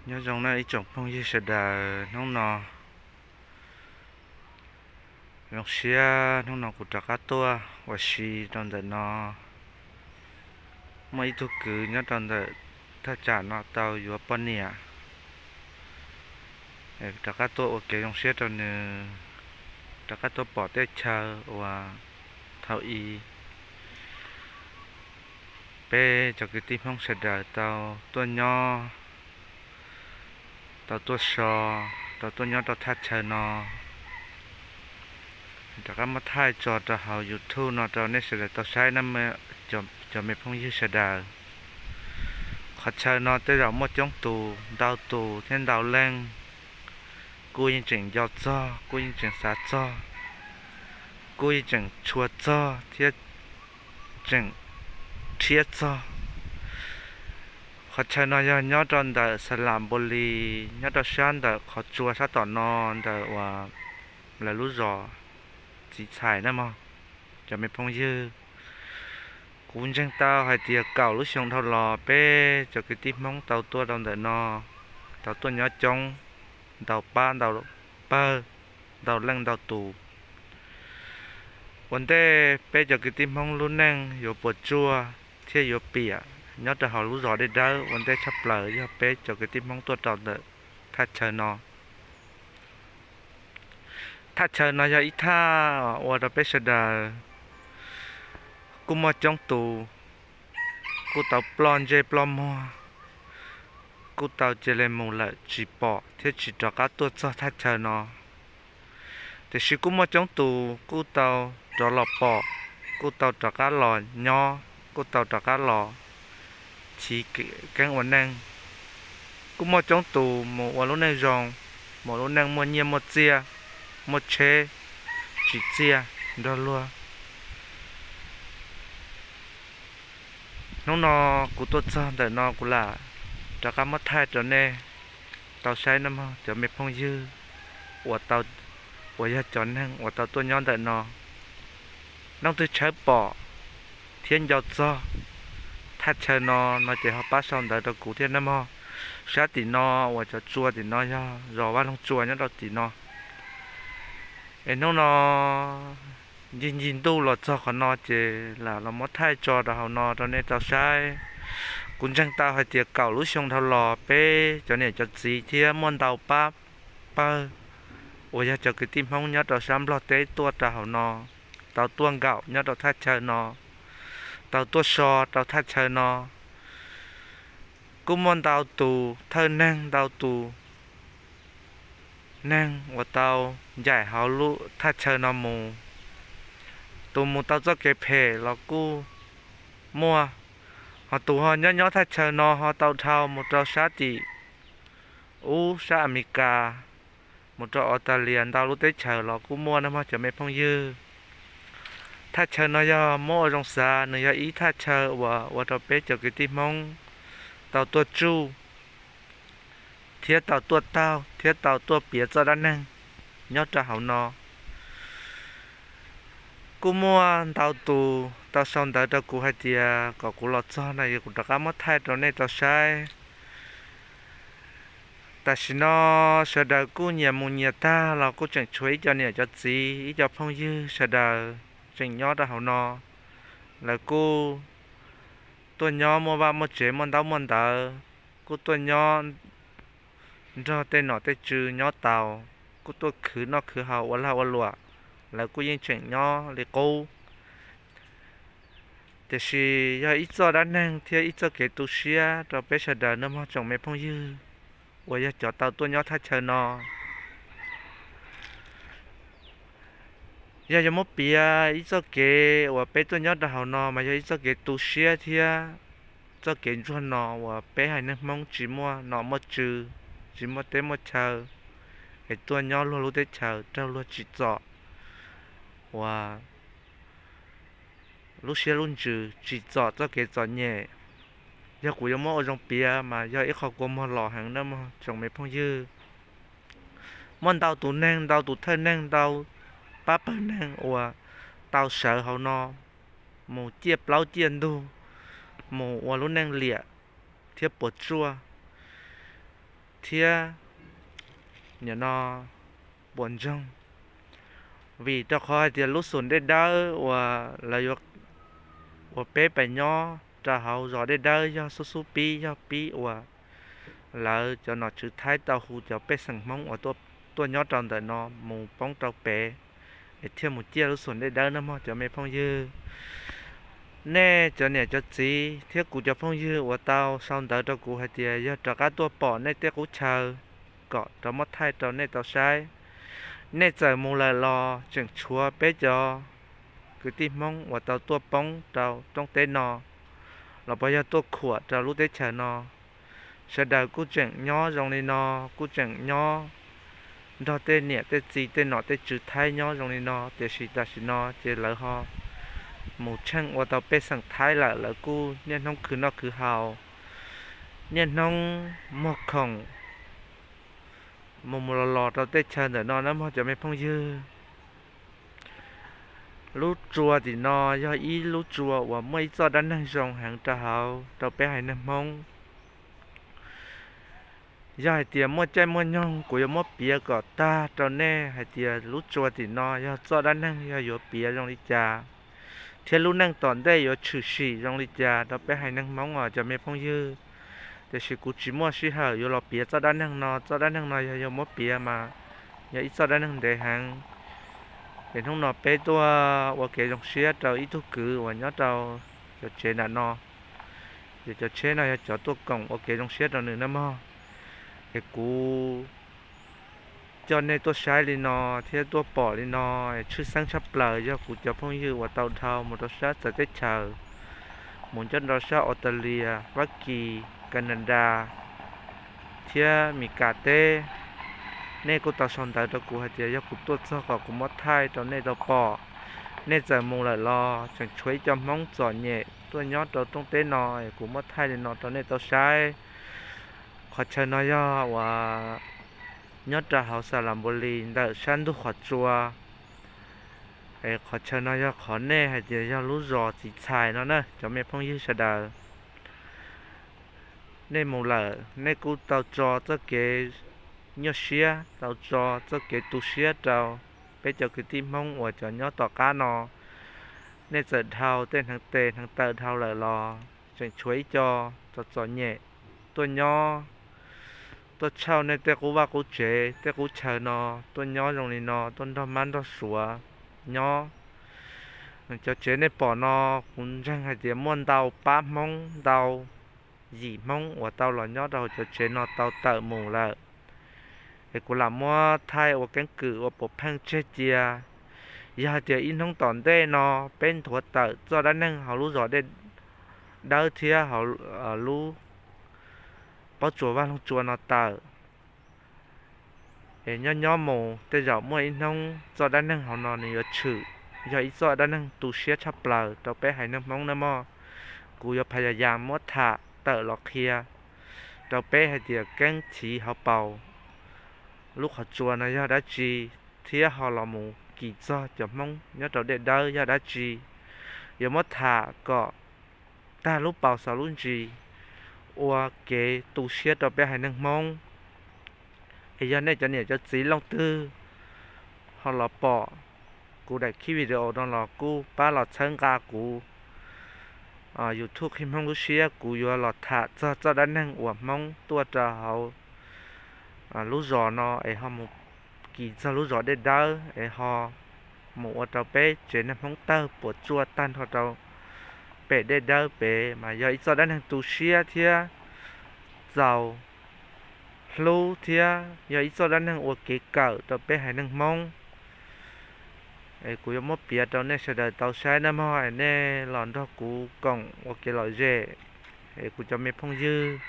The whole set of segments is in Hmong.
Nyob zoo nawb ib tsoom phooj ywg sawv daws, hnub no zoo siab hnub no kuv rov qab tuaj ua si rau ntawm no. Muaj ib tug kwv nyob rau ntawm thaj tsam no tau yuav poj niam, rov qab tuaj ua kev zoo siab rau nws, rov qab tuaj pom tej chaw uas thaum i peb cov kwv tij Hmoob sawv daws tau tuaj nyob, tau tuaj so, tau tuaj nyob rau thaj chaw no. Rov qab muab thaij tso rau hauv YouTube no rau nej sawv daws tau saib na, cov me phooj ywg sawv daws. Qhov chaw no tej zaum muaj coob tus, ntau tus thiab ntau leej kuj yeej tseem nco txog, kuj yeej tseem xav txog, kuj yeej tseem tshua txog thiab tseem rhiab txog. Qhov chaw no yog nyob rau ntawm Xas Las Npau Lis, nyob rau sab ntawm qhov tsua sab tom no, ntawm uas lawv lub zos txiv txhais na mog. Cov me phooj ywg, kuv ntseeg tau hais tias kaum lub xyoo dhau los peb cov kwv tij Hmoob tau tuaj rau ntawm no, tau tuaj nyob coob, ntau pab ntau pawg, ntau leej ntau tus. Ua ntej peb cov kwv tij Hmoob lub neej yuav puas tsuaj thiab yuav piam nyob rau hauv lub zos Dej Dawb ua ntej tshaj plaws yog peb cov kwv tij Hmoob tuaj rau ntawm thaj chaw no. Thaj chaw no yog ib thaj ua rau peb sawv daws kuj muaj coob tus, kuj tau ploj ntsej ploj muag, kuj tau cia li mus lawm tsis pom thiab tsis rov qab tuaj txog thaj chaw no. Tiam sis kuj muaj coob tus kuj tau rov los pom, kuj tau rov qab los nyob, kuj tau rov qab los chiv keeb ua neej. Kuj muaj coob tus mus ua lub neej zoo, mus lub neej muaj nyiaj muaj txiaj, muaj tsheb tsim txiaj nrog luag. Hnub no kuv tuaj txog ntawm no kuv lam rov qab muab thaij rau nej tau saib nawb mog cov me phooj ywg uas tau, uas yog cov neeg uas tau tuaj nyob ntawm no. Leej twg tshawb pom thiab nco txog thaj chaw no no ces ho pab sau ntawv rau kuv thiab nawb mog. Sab tim no uas cov tsua tim no yog zos Vaj Loog Tsua nyob rau tim no. Es hnub no ncig ncig ntuj los txog qhov no ces lam los muab thaij tso rau hauv no rau nej tau saib. Kuv ntseeg tau hais tias kaum lub xyoo dhau los peb cov niam cov txiv thiab muaj ntau pab pawg uas yog cov kwv tij Hmoob nyob rau sab Nplog teb tuaj rau hauv no, tau tuaj nkaum nyob rau thaj chaw no, tau tuaj so rau thaj chaw no. Kuj muaj ntau tus thawj neeg, ntau tus neeg uas tau ncaim hauv lub thaj chaw no mus. Tus mus tau txoj kev phem los kuj muaj, ho tus ho nyob nyob thaj chaw no ho tau dhau mus rau sab tim ub, sab Amelikas, mus rau Australia, ntau lub teb chaws los kuj muaj nawb mog cov me phooj ywg. Thaj chaw no yog muab ua zoo xav, nws yog ib thaj chaw uas ua rau peb cov kwv tij Hmoob tau tuaj tsuj thiab tau tuaj taug thiab tau tuaj piav txoj dab neeg nyob rau hauv no. Kuj muaj ntau tus tau sau ntawv rau kuv hais tias kom kuv los txog no es kuv rov qab muab thaij rau nej tau saib. Tam sim no sawv daws kuj nyias mus nyias tag los kuj tseem tshuav ib co niam cov txiv, ib co phooj ywg sawv daws tseem nyob rau hauv no. Lawv kuj tuaj nyob muaj vaj muaj tsev, muaj ntaub muaj ntawv, kuj tuaj nyob nrog tej nom tej tswv nyob tau, kuj tuaj khwv noj khwv haus ua lag ua luam, lawv kuj yeej tseem nyob li qub. Tiam sis yog ib txoj dab neeg thiab ib txoj kev tu siab rau peb sawv daws nawb mog tsoom me phooj ywg uas yog cov tau tuaj nyob thaj chaw no. Yog yuav muab piav ib txoj kev uas peb tuaj nyob rau hauv no mas yog ib txoj kev tu siab thiab txoj kev ntsuag no uas peb haiv neeg Hmoob tsis muaj nom muaj tswv, tsis muaj teb muaj chaw, es tuaj nyob luag lub teb chaws raug luag tsim txom uas lub siab lub ntsws, tsim txom txoj kev txom nyem. Yog kuv yuav muab ua zoo piav mas yog ib qho kua muag los heev nawb mog tsoom me phooj ywg. Muaj ntau tus neeg, ntau tus thawj neeg, ntau pab pawg neeg uas tau sawv hauv no mus ciaj plaub ciaj ntug, mus ua lub neej liam thiab puas tsuaj, thiab nim no puas ntsoog, vim rau qhov hais tias lub xum dej dawb uas lawv yuav, uas peb pais nyob rau hauv zos dej dawb yog xub xub pib, yog pib uas lawv cov nom tswv Thaib tau hu cov pej xeem Hmoob uas tuaj nyob rau ntawm no mus poob rau pem, es thiaj mus ciaj lub xum dej dawb nawb mog cov me phooj ywg. Nej cov niam cov txiv thiab kuv cov phooj ywg uas tau sau ntawv rau kuv hais tias yog rov qab tuaj pom nej tej qub chaw kom rov muab thaij rau nej tau saib. Nej txawm mus lawm los tseem tshuav peb cov kwv tij Hmoob uas tau tuaj poob rau roob teb no los puas yog tuaj khuam rau lub teb chaws no. Sawv daws kuj tseem nyob zoo li no, kuj tseem nyob nrog tej niam tej txiv tej nom tej tswv Thaib nyob zoo li no, tiam sis tam sim no ces lawv ho mus tsheej ua tau pej xeem Thaib lawm, lawv kuj niaj hnub khwv noj khwv haus, niaj hnub muag khoom mus mus los los rau tej chaw ntawm no nawb mog cov me phooj ywg. Lub tsua tim no yog ib lub tsua uas muaj ib txoj dab neeg zoo heev rau hauv rau peb haiv neeg Hmoob. Yog hais tias muaj caij muaj nyoog kuv yuav muab piav kom tag rau nej hais tias lub tsua tim no yog txoj dab neeg yog yuav piav zoo li cas, thiab lub neej tom ntej yuav tshwm sim zoo li cas rau peb haiv neeg Hmoob os cov me phooj ywg. Tiam sis kuv tsis muaj sij hawm yuav los piav txoj dab neeg no, txoj dab neeg no yog yuav muab piav mas yog ib txoj dab neeg ntev heev. Es hnub no peb tuaj ua kev zoo siab rau ib tug kwv uas nyob rau cov tsev nram no, ces cov tsheb no yog cov tuaj koom ua kev zoo siab rau nws nawb mog. Es kuv coj nej tuaj saib li no thiab tuaj pom li no, tshwj xeeb tshaj plaws yog kuv cov phooj ywg uas tau dhau mus rau sab txawv teb chaws, mus nyob rau sab Australia, Fab Kis, Canada thiab Mis Kas teb. Nej kuj tau sau ntawv rau kuv hais tias yog kuv tuaj txog kom kuv muab thaij rau nej tau pom. Nej txawm mus lawm los tseem tshuav ib co Hmoob txom nyem tuaj nyob rau roob teb no es kuv muab thaij li no rau nej tau saib. Qhov chaw no yog uas nyob rau hauv Xas Las Npus Lis ntawm sab ntug qhov tsua. Es qhov chaw no yog qhov nej hais tias yog lub zos txiv txhais no na cov me phooj ywg sawv daws. Nej mus lawm nej kuj tau tso txoj kev nyuaj siab, tau tso txoj kev tu siab rau peb cov kwv tij Hmoob uas cov nyob tom qab no. Nej txawm dhau tej hneev tes hneev taw dhau lawm los tseem tshuav ib co txom txom nyem tuaj nyob, tuaj tshauj nej tej qub vaj qub tsev tej qub chaw no, tuaj nyob zoo li no, tuaj nrog mab nrog suav nyob. Cov tsev nej pom no kuv ntseeg hais tias muaj ntau pab Hmoob, ntau yim Hmoob uas tau los nyob rau hauv cov tsev no tau tawm mus lawm. Es kuv lam muab thaij ua keeb kwm ua puav pheej tseg cia. Yog hais tias ib hnub tom ntej no peb nthuav tawm txoj dab neeg hauv lub zos dej dawb thiab hauv lub pob tsuas vaj loog tsua no tawm, es nyob nyob mus tej zaum muaj ib hnub txoj dab neeg hauv no nws yuav tshwm, yog ib txoj dab neeg tu siab tshaj plaws rau peb haiv neeg Hmoob nawb mog. Kuv yuav phas yas yas muab tham tawm los qhia rau peb hais tias keeb chiv hauv paus lub qhov tsua no yog dab tsi, thiab ho los mus kis txog cov Hmoob nyob rau dej dawb yog dab tsi. Yuav muab tham kom tag lub paus xaus lub ntsis, ua kev tu siab rau peb haiv neeg Hmoob. Es yog nej cov niam cov txiv leej twg ho los pom kuv daim khib video no los kuj pab los txhawb nqa kuv YouTube Qhib Hmoob Lub Siab, kuv yuav los tham txog txoj dab neeg uas Hmoob tuaj rau hauv lub zos no es ho mus kis txog lub zos dej dawb es ho mus ua rau peb tsev neeg Hmoob tawg puas tsuaj tag nrho rau pem dej dawb pem, mas yog ib txoj dab neeg tu siab thiab txaus hlub thiab yog ib txoj dab neeg ua kev kawm rau peb haiv neeg Hmoob. Es kuv yuav muab piav rau nej sawv daws tau saib nawb mog, es nej los nrog kuv koom ua kev lom zem. Es kuv cov me phooj ywg,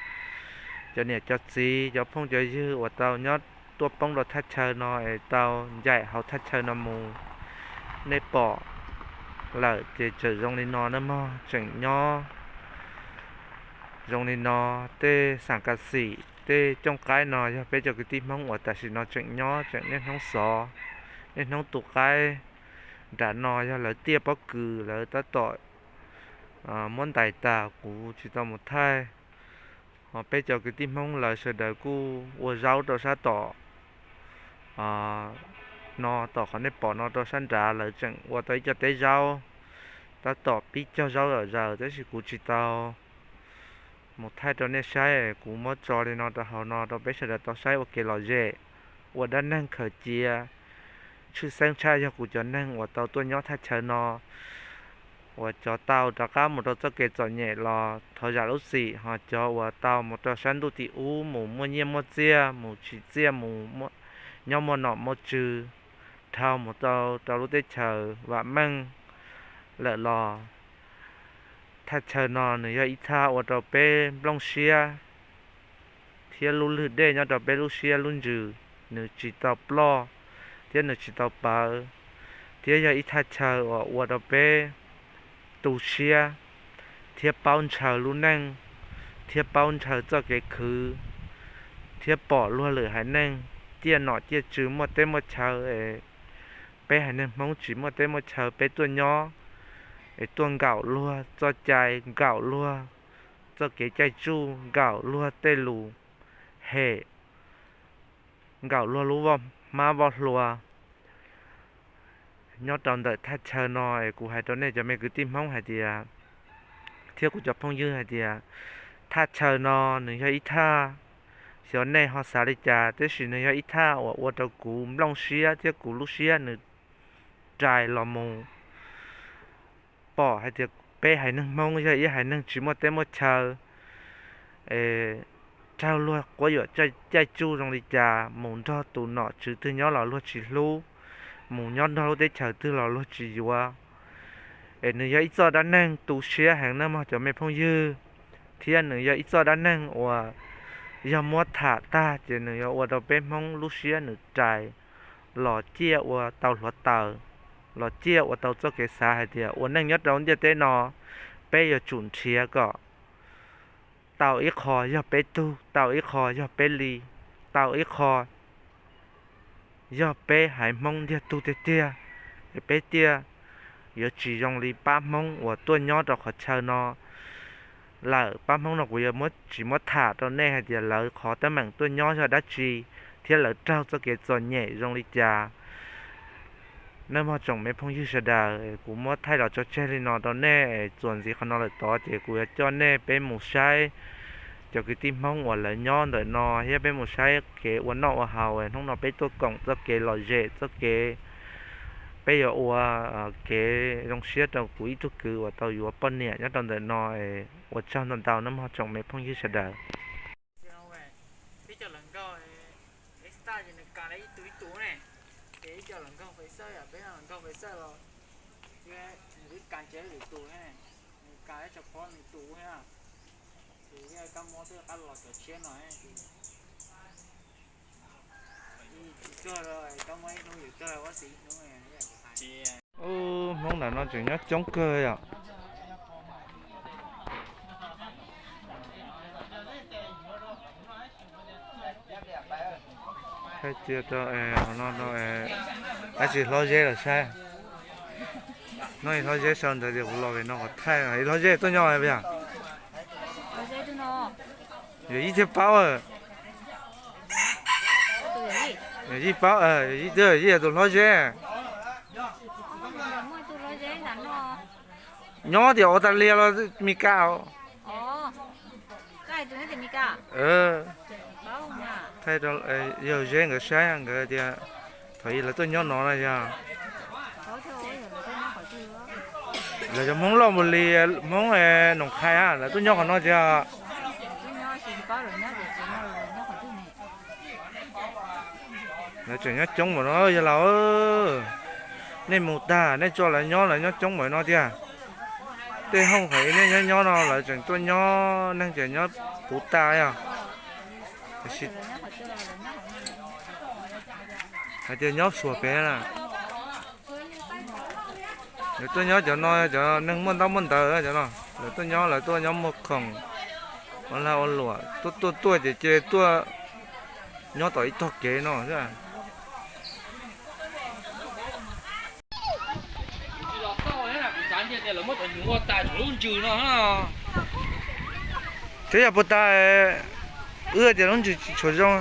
cov niam cov txiv, cov phooj cov ywg uas tau nyob tuaj poob rau thaj chaw no es tau ncaim hauv thaj chaw no mus, nej pom lawm ces tseem zoo li no nawb mog, tseem nyob zoo li no. Tej xam kas xim tej cooj qaib no yog peb cov kwv tij Hmoob uas tam sim no tseem nyob tseem niaj hnub xov, niaj hnub tu qaib. Nram no yog lawv tiaj pob kws lawv tab tom muab ntais tas, kuv tsis tau mus thaij. Ho peb cov kwv tij Hmoob lawv sawv daws kuj ua zaub rau sab tom no, tom qhov nej pom no rau sab nrad lawv tseem ua tau ib co teb zaub tab tom pib cog zaub zom zaws, tab sis kuv tsis tau mus thaij rau nej saib, kuv muab tso li no rau hauv no rau peb sawv daws tau saib ua kev lom zem, ua dab neeg khaws cia. Tshwj xeeb tshaj yog kuv cov neeg uas tau tuaj nyob thaj chaw no uas cov tau rov qab mus rau txoj kev txom nyem los thov zam lub txim, ho cov uas tau mus rau sab ntuj tim ub mus muaj nyiaj muaj txiaj, mus tsim txiaj, mus nyob muaj nom muaj tswv, dhau mus tau rau lub teb chaws vam meej lawm los thaj chaw no nws yog ib thaj ua rau peb nplooj siab thiab lub lwg dej nyob rau peb lub siab lub ntsws nws tsis tau ploj thiab nws tsis tau pawv, thiab yog ib thaj chaw uas ua rau peb tu siab thiab paub ntshaw lub neej, thiab paub ntshaw txoj kev khwv, thiab pom luag lwm haiv neeg ciaj nom ciaj tswv muaj teb muaj chaw es peb haiv neeg Hmoob tsis muaj teb muaj chaw, peb tuaj nyob es tuaj nkaum luag txoj cai, nkaum luag txoj kev caij tsuj, nkaum luag tej lus hem, nkaum luag lub voj hmab voj hlua nyob rau ntawm thaj chaw no es kuv hais rau nej cov me kwv tij Hmoob hais tias, thiab kuv cov phooj ywg hais tias, thaj chaw no nws yog ib thaj, xyov nej ho xav li cas, tab sis nws yog ib thaj uas ua rau kuv nplooj siab thiab kuv lub siab nws rais los mus pom hais tias peb haiv neeg Hmoob yog ib haiv neeg tsis muaj teb muaj chaw es raug luag quab yuam caij tsuj zoo li cas, mus nrog tus nom tswv twg nyob los luag tsis hlub, mus nyob nrog lub teb chaws twg los luag tsis yuav. Es nws yog ib txoj dab neeg tu siab heev nawb mog cov me phooj ywg, thiab nws yog ib txoj dab neeg uas yog muab tham tag ces nws yuav ua rau peb Hmoob lub siab nws rais los ciaj ua tau hluav taws, los ciaj ua tau txoj kev xav hais tias ua neej nyob rau ntiaj teb no peb yuav tsum nrhiav kom tau ib qho yog peb tug, tau ib qho yog peb li, tau ib qho yog peb haiv Hmoob ntiag tug tiag tiag, es peb thiaj yuav tsis zoo li pab Hmoob uas tuaj nyob rau qhov chaw no lawm. Pab Hmoob no kuv yuav tsis muab tham rau nej hais tias lawv qhov teeb meem tuaj nyob yog dab tsi thiab lawv raug txoj kev txom nyem zoo li cas. Nawb mog tsoom me phooj ywg sawv daws, kuv muab thaij los tso tseg li no rau nej, txuas ntxiv qhov no lawm tod ces kuv yuav coj nej peb mus saib cov kwv tij Hmoob uas lawv nyob ntawm no thiab peb mus saib kev ua noj ua haus hnub no peb tuaj koom txoj kev lom zem txoj kev peb yuav ua kev zoo siab rau kuv ib tug kwv uas tau yuav poj niam nyob rau ntawm no. Ua tsaug ntau ntau nawb mog tsoom me phooj ywg sawv daws. Peb cov hluas nkauj, peb style ces nws kas ib tug ib tug ne, ces ib co hluas nkauj pes xawj, peb hluas nkauj pes xawj los, nws twb kas ntsia lwm tus ne, nws kas ib tso phob nws tus thiab, ces kab mob twb qab los cov tshiab no, tsis tuag, kab mob ib hnub yus tuag ua xis ib hnub. Ub, Hmoob ntawm no tseem nyob coob kawg yom. Thaij cia rau, no, dab tsi hlob Zeb los saib. Hnub ib hlob Zeb sau ntawd tias kuv los pem no qhov thaij, ib hlob Zeb tuaj nyob puas yog? Yawm Yij thiaj paub. Yawm Yij paub, Yawm Yij twb, Yawm Yij yog tus hlob Zeb. Nyob tias Australia los Meskas. Thaij rau yawg Zeb nkawd saib nkawd tias thaum ub lawv tuaj nyob no na yog. Lawv cov Hmoob Lauj Npus Lis, Hmoob Noom Qhais a, lawv tuaj nyob qhov no tiag. Lawv tseem nyob coob npaum no yog laus. Nej mus tag nej tso lawv nyob, lawv nyob coob npaum no tiag. Tej hooj qhov nej nyob nyob no lawv tseem tuaj nyob, neeg tseem nyob puv tas yog. Hais tias nyob xuas pem na. Lawv tuaj nyob cov no cov neeg muaj ntaub muaj ntawv cov no, lawv tuaj nyob, lawv tuaj nyob muag khoom, ua lag ua luam, tuaj tuaj tuaj ces cia tuaj nyob tom ib tog kev no xwb. Kuv tsis los txog na, kuv xav tias lawv muab cov hnyuv ua tas tsuas lub ntsws no na. Twb yog puas tas, wb tias lub ntsis tsis tshua zoo.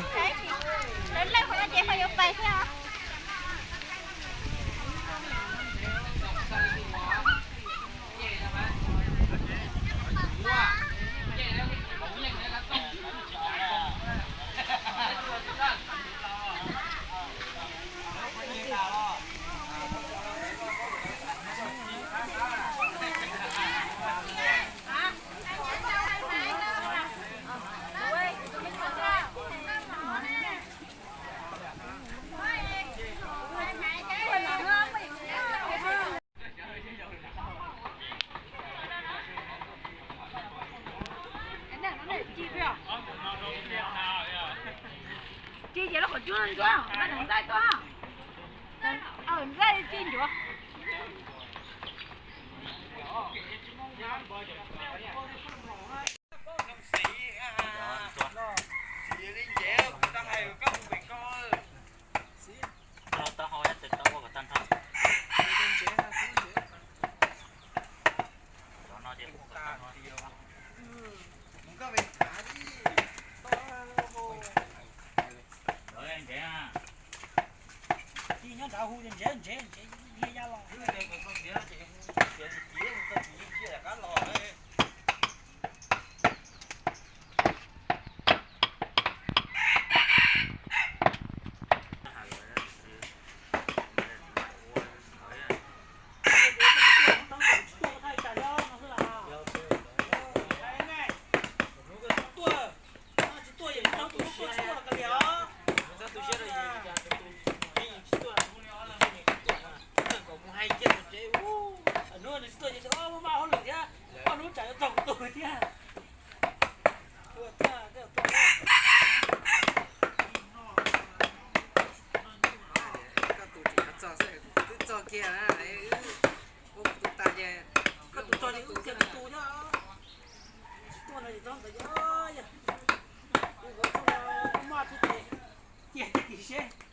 Ci ces los qhov cuab ntsuab, nqa ntxaij tuaj. Nxaij ci ncuav. Ci nyob nrad hu ces ntsev ntsev ntsev, ya los. Hnub nws tsis tuaj ces ob lub mas hauj lwm thiab, ob lub tsam yuav txog kuv tus thiab. Koj tus tseem txog xwb, twb txog kiag na, ua kuv tus tas ces koj tus txog ces wb kiag kuv tus thiab. Tsis tuaj no ces txog ntawd ces, yog kuv tus no kuv maj tib ces, cia tib kis seb.